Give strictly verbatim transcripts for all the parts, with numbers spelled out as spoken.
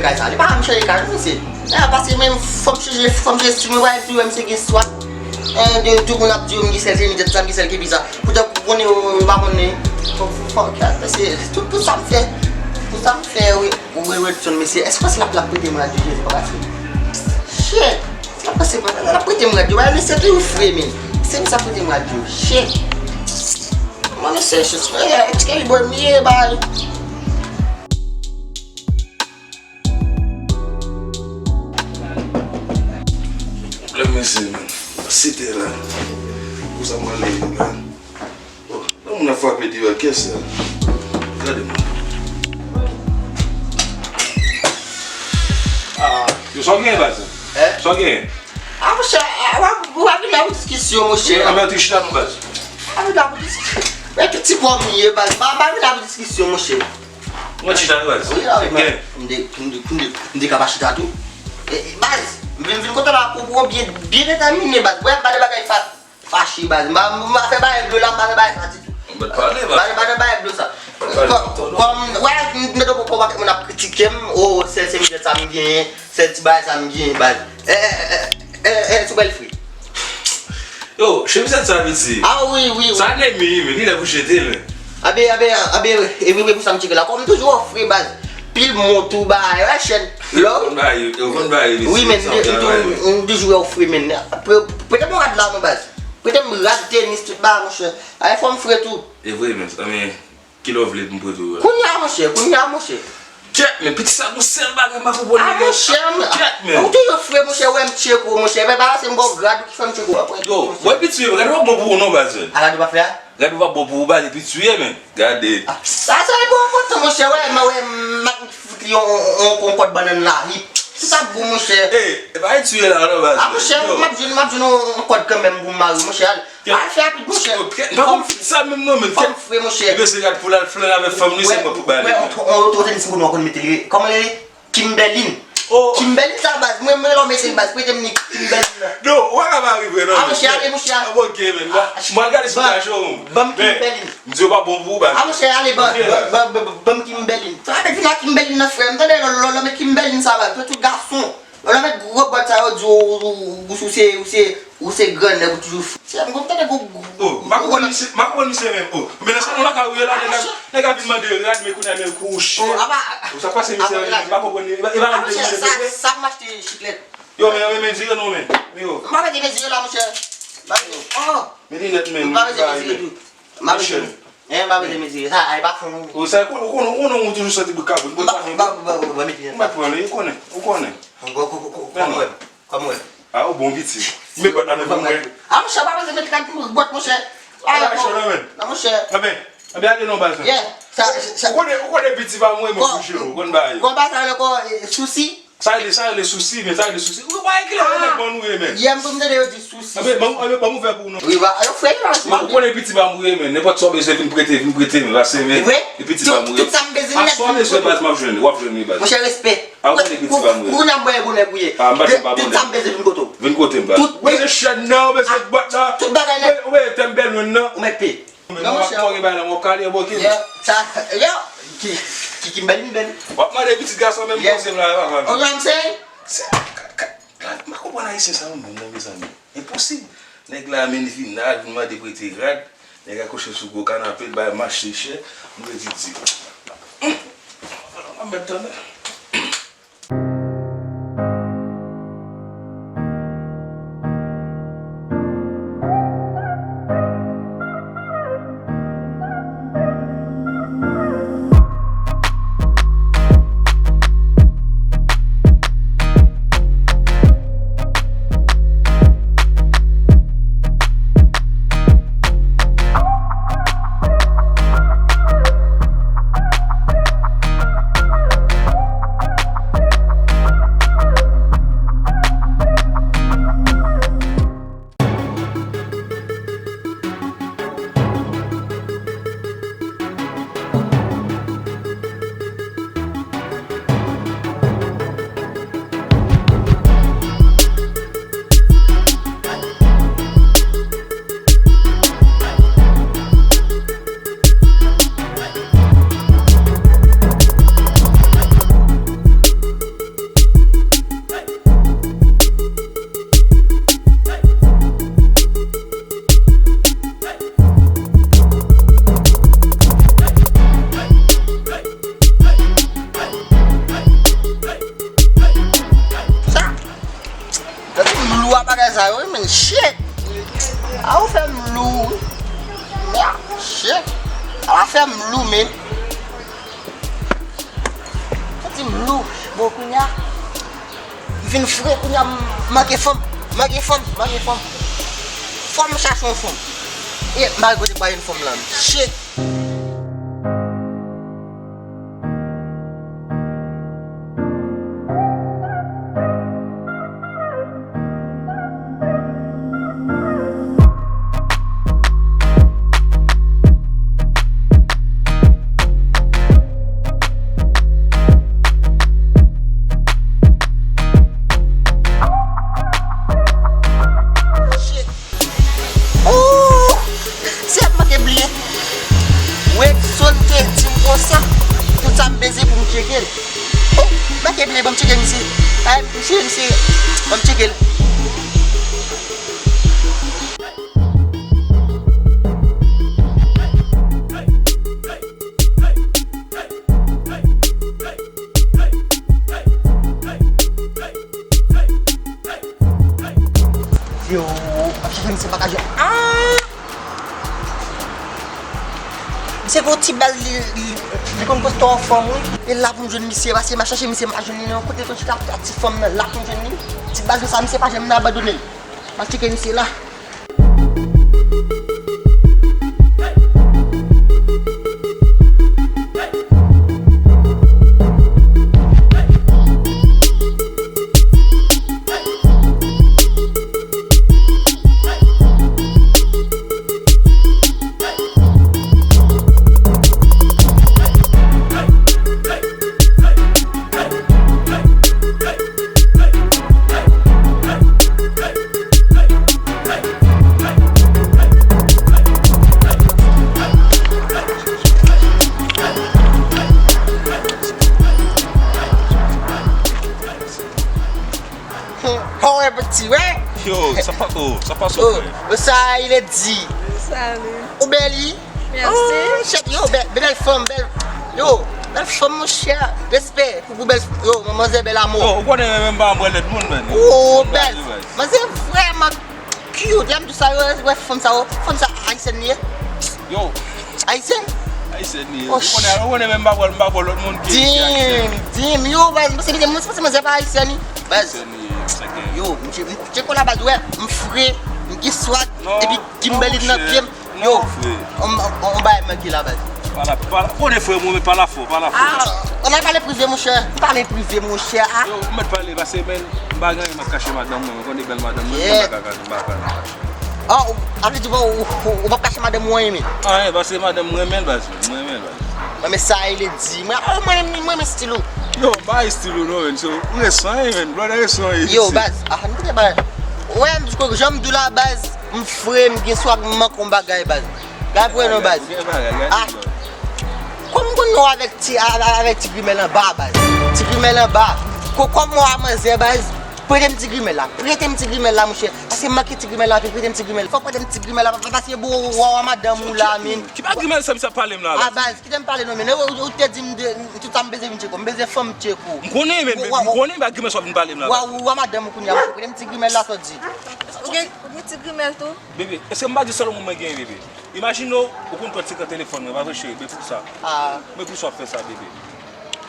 Kay sa, li pa janm chanje kay, non, mesye. Lè a pase, men fò m chanje, fò m chanje stil mwen, pa epi wè misye gen swag. Eh, de, tout moun ap di yo, m gen sèl, se mi tèt sa, m gen sèl ki bizar. Poutan, pou konnen, yo, yo pa konnen. Fò, fò, fò, mesye, tout, tout sa m fè, tout sa m fè, wi. Wi, Redson, mesye, èske w panse l ap, l ap prete m radyo, Jezi, pa pase? Shit! L ap pase, l ap prete m radyo, ba, mesye, toujou fre, men. Se misye ap prete m radyo, shit! Mwen, mesye, shit, frè, èske li bò m ye, bay? Pwoblèm mesye, men. Site la. Pou sa mwen leve la. Oh, nan moun ap frape deyò kès la. Gade mwen. Ah, yo sa w genyen, baz? Hein? Sa w genyen? Ah, monchè, ah, w ap, w ap vin la pou diskisyon, monchè. Anben, tou chita non, baz. A vin la pou diskisyon. Men ki ti pòm li ye, baz. Pa, pa vin la pou diskisyon, monchè. Mwen chita, baz. Wi, la, wi, men. M de, m de, m de, m de ka pa chita tou. E, e, baz, m vin, vin kote la pou, pou byen, byen detèmine, baz. Wè, pa de bagay fa, fache, baz. M pa, m pa fè bagay dlo la, m pa fè bagay sa ditou. Mwen pale, baz. Pa, pa de bagay dlo sa. Mwen pale, kò-, kòm, wè, m mete pou, pou pakèt moun ap kritike m, o, sèl se milyon sa m genyen, sèl ti bagay sa m genyen, baz. E, e, e, e, e, sou bèl fri. Yo, chemiz sa piti. Ah, wi, wi, wi. Sa nèmi, men li lè pou jete, men. Abe, abe, abe, e wi, wi, pou sa m tcheke la. Kòm toujou ofri, baz. Pil mont ou ba, e wè chèn. Lò. Ou konn ba yo, ou konn ba yo, wi, men, m toujou ofri, men. Prete m rad la, non, baz. Prete m rad, tenis, tout ba, monchè. Ay, fò m fre tou. E vre, men, men. Kilè w vle pou m prete w? Kounye a, monchè, kounye a, monchè. Kèt, men, piti sa gon sèl bagay m pa konprann. Ah, monchè, m, kèt, men. Ou toujou fre, monchè, wè m tcheke w, monchè. Epi pa se m ba w grad ou ki fè m tcheke w. Yo, wè piti, gade w ap bon pou ou non, baz. A gade w pa fè a? Gade w ap bon pou ou, baz, piti, men. Gade. Ah, sa, sa e bon enpòtan, monchè, wè, m, wè, m, m ap fout li yon, yon, yon kòd bannann la, li. Tout ap bon, monchè. Ey, e pa ret tiye la, non, baz. Ah, monchè, m ap jwenn, m ap jwenn yon, yon kòd kanmenm pou m mare, monchè, al. Al fè rapid, monchè. Yo, kèt, pa konn sa menm non, men. Fò m fre, monchè. Li bezwen rad pou l al flann avèk fanm li, se mwen pou ba li. Wè, on, on, on, on tenis m konn, w konn mete li. Kòman li rele? Kimberlin. Oh. Kimberlin sa, baz. Mwen, mwen, lè w mete l, baz. Prete m ni Kimberlin nan. Non, ou pa ka mare vre, non. Ah, monchè, ale, monchè. Ah, bon, ok, men. Mwen al gade sou kajou. Ban m Kimberlin. M di yo pa bon pou ou, baz. Ah, monchè, ale, ban, ban, ban, ban, ban m Kimberlin. Sa vle di la Kimberlin nan, frè m, tande, lò, lò, lò, met Kimberlin sa, baz. Tout gason. Lè w met gwo bòt sa yo di w, ou, ou, ou, ou se, ou se, ou se grannèg, ou toujou f-, se m konn tande gwo, gwo, oh, m pa konprann misye, m pa konprann misye menm. Oh, men nan salon lakay ou ye la, nèg ap, nèg ap vin mande rad, men kounye a men l kouche. Oh, apa, ou sa pase misye, apa, m pa konprann li. E pa, e pa, apa, monchè, sa, sa m achte chiklèt. Yo, men, men, men, dire non, men. Men yo. M pa mete mezire la, monchè. Ba yo. Oh. Men linèt, men. M pa mete mezire tou. M pa mete. Eh, m pa mete mezire. Sa, ay pa fon. Ou sa, ou konn, ou konn, ou konn, ou toujou santi bout kabrit. Bout pa fon. M pa, m pa, m pa mete. M pa pran li, ou konnen, ou konnen. Kòm wè. Kòm wè. Ah, ou bon piti. Men bòt la nan men mwen. Ah, monchè, pa bezwen met kat bòt, monchè. Ah, non, monchè. Anben, anben, ale non, baz. Yeah. Sa, sa. Ou konnen, ou konnen piti pa mwen, mwen pou jere, ou konn bagay yo. Kòm pa sa, le kò, eh, sousi. Sa rele, sa rele sousi, men sa rele sousi. Ou pa ekri la, nèg ban nou ye, men. Yè m konn tande yo di sousi. Anben, ban m, anben, ban m ouvè pou ou non. Wi, ba, yo frè, yo la. Ou konnen piti pa mwen ye, men. Nenpòt sa w bezwen vin prete, vin prete, men. Pase, men. Wi. E piti pa mwen ye. Tout sa m bezwen, aswè m bezwen, baz, m ap jwenn li, w ap jwenn li, baz. Monchè, respè. A, ou konnen piti pa mwen ye. Ou nan bwè bonè pou ye. A, m pa janm pa bonè. Tout sa m bezwen vin kote w. Vin kote m, baz. Ou bezwen chèn nan, ou bezwen bòt la. Tout bagay nèt. Ou bezwen tèm bèlwen nan. Ou mèt pe. Non, monchè. Mwen gen bagay la, mwen kale, mwen kale. Yo, sa, yo, ki, ki, ki bèl, bèl. W ap mande pitit gason menm poze m la, e pa vre. You know what I'm saying? Se, ka, ka, ka, m pa konprann ayisyen sa, menm, non, mezanmi. Enposib. Nèg la, men li vin la, vin mande prete rad. Nèg akouche sou gwo kanape, l bay mache chè. M te di, di. Hum. Mwen mèt tande. Lou a bagay sa yo, wi, men shit. A ou fè m lou, wi. Ya, shit. A la fè m lou, men. Santi m lou. Bon, kounye a, m vin fre, kounye a, m manke fanm, manke fanm, manke fanm. Fò m chache yon fanm. E, m pa gen kote m ba yon fanm lan. Shit. Shit. Ooh! Se ap manke bliye. Wedson te di m konsa, tout sa m bezwen pou m tcheke l. Oh, manke bliye, ban m tcheke misye. Ay, misye, misye, ban m tcheke l. Yo, ap chache misye pa ka jwenn. Ah! Misye gon ti baz li, li, li konn poste anfòm, wi. E la pou m jwenn misye, paske m ap chache misye, m pa jwenn li nan kote l konn chita ak ti fanm nan, la pou m jwenn li. Ti baz sa, misye pa janm nan abandone l. M ap tcheke misye la. How are you, petit? Wè? Yo, sa pa, oh, sa pa so. Oh, sa il est dit. Salut. Ou bèl, wi. Merci. Oh, shit, yo, bèl, bèl fanm, bèl. Yo, bèl fanm, monchè. Respè pou, pou bèl, yo, manzè bèl amò. Yo, ou konnen menm, menm pa anbwè lèt moun, men. Oh, bèl. Manzè vrèman cute. Lè m di sa, yo, wè fanm sa, yo. Fanm sa, ayisyèn li ye? Yo. Ayisyèn? Ayisyèn li ye. Oh, ou konnen, ou konnen menm, m pa pral, m pa pral lòt moun ki, ki ayisyèn. Dim, dim, yo, baz, mwen se, mwen se, mwen se manzè pa ayisyèn, wi. Baz. Ayisyèn li ye, sa gen. Yo, m che, m che kola baz, wè, m fre, m gen swag, epi Kimberly nan pye m. Yo, on, on, on bagay manke la, baz. Pala, pala, konnen frè mwen, men pala fò, pala fò. Ah, on a pale prive, monchè. Pale prive, monchè, ah. Yo, ou mèt pale, paske, men, m pa gen anyen m ap kache madanm mwen, mwen konnen bèl madanm mwen, m pa ka, m pa ka. Ah, ou, sa vle di, bon, ou, ou, ou p ap kache madanm ou anyen, men. Anyen, paske madanm mwen renmen l, baz, mwen renmen l, baz. Mwen, men sa, il est dit. Mwen, oh, mwen, mwen, mwen, stil ou. Yo, m pa estil ou, non, men, so, ou resan, men, brother, resan, yo, baz, ah, nou te bay. Wè, m, jan m di w la, baz, m fre, m gen swag, m manke yon bagay, baz. Gade pou non, baz. Ah, kòm m konn non avèk ti, a, a, avèk ti grimèl anba, baz. Ti grimèl anba. Ko, kòm mwen a manzè, baz, prete m ti grimèl la. Prete m ti grimèl la, monchè. Paske m manke ti grimèl la, prete m ti grimèl. Fòk prete m ti grimèl la, pa, pa, paske bo, wa, wa, madanm ou la, men. Ki pa grimèl sa misye ap pale m la, la? Ah, baz, kite m pale non, men. Ou, ou, ou te di m de, tout sa m bezwen vin tcheke w. M bezwen fanm tcheke w. M konnen, men, m konnen, m pa grimèl sa w vin pale m la, la. Wa, wa, madanm ou kounye a, monchè. Prete m ti grimèl la, sa w di. Ou gen, ou gen ti grimèl tou? Bebe, èske m pa di sèl ou mwen genyen, bebe? Imajine w, ou konn kòd sekrè telefòn mwen, pa vre cheri, men pou sa. Ah. Men pou sa w ap fè sa, bebe.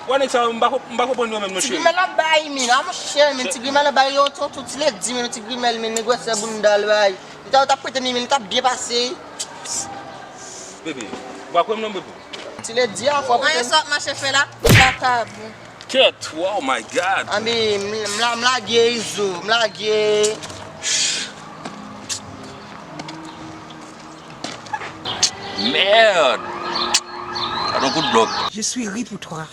Wè nèg sa yo, m pa konp-, m pa konprann yo menm non cheri. Ti grimèl ap bay, men, ah, monchè, men ti grimèl ap bay, yo, tonton, ti ledi, men, ti grimèl, men, nèg wè sè bounda l bay. Li ta, li ta prete m li, men, li t ap byen pase. Bebe, ou pa kwè m non, bebe? Ti ledi a, fò prete m. Sa w ap mache fè la? Vakabon. Kèt, oh my God. Anben, m, m la, m lage Izo, m lage. Merde. Gade yon kout blòk. Je suis ri pour toi.